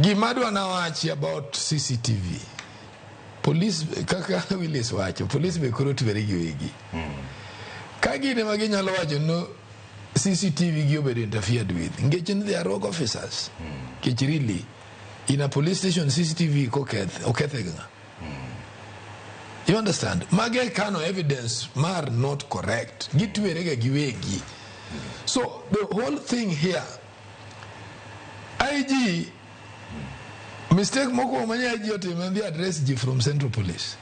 Gima adwa nawachi about CCTV, police, kaka Willis wacho, police be koro twere giwegi. Ka gin ema ginyalo wacho no CCTV gi obedo interfered with, nikech ni they are rogue officers. Nikech really, in a police station, CCTV koketh, okethe gi ng'a? You understand? Mage kano evidence mar not correct. Gitwere ga giwegi. So the whole thing here, IG, mistake mokwongo manye IG otimo en dhi address ji from Central Police.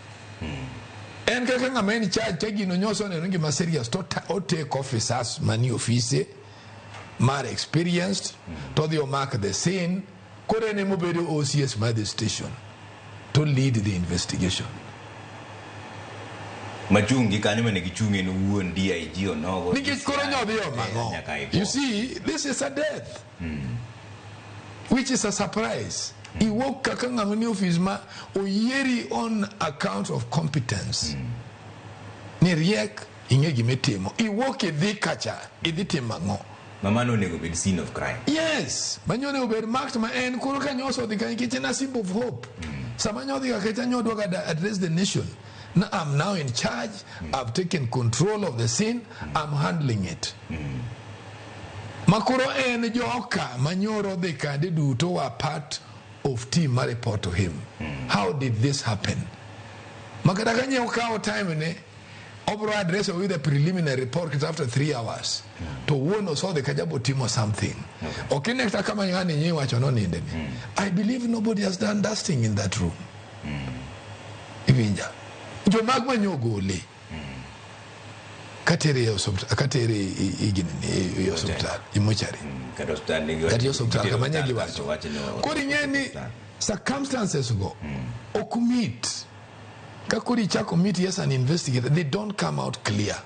En kaka ng'ama en charge, ka gino nyoso neno gima serious, to o take officers mani ofise mar experienced, to odhi omak the scene. Koro en emobedo OCS mar the station to lead the investigation. Machung' gi kanyo mane gichung' en owuon DIG onogo. Nikech koro nyodhi omang'o. Nyaka e You see, this is a death which is a surprise. Iwuok kaka ng'ama ni ofis ma oyieri on account of competence, ni riek, ing'e gimitimo, iwuok idhi kacha, idhi timo ang'o? Mamano onego bed scene of crime. Yes, manyo onego bed marked, ma en koro ka nyoso odhi kanyo, nikech en a symbol of hope. Sama nyodhi ka kacha, nyodwa ga address the nation na, "I'm now in charge. I've taken control of the scene. I'm handling it." Makoro en joka manyoro dhi kande duto were part of team ma report to him. How did this happen? Makata ka nyiew kawo time ne obro address with a preliminary report kata after 3 hours, to wuon osodhi ka jabo timo something. Ok ine kata kama ng'ani nyi wacho noninde ni. I believe nobody has done dusting in that room. Iwinja? Jomag manyo gole katere e osuptal, katere i ginene, i osuptal, i mochari. Kata osuptal nigi. Kata i osuptal gitero kama nye osuptal kasto giwacho. Wacho ni Koro ing'e ni osuptal. Circumstances go ok meet. Ka koro ichako meet, yes, an investigator, they don't come out clear.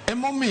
Emomiyo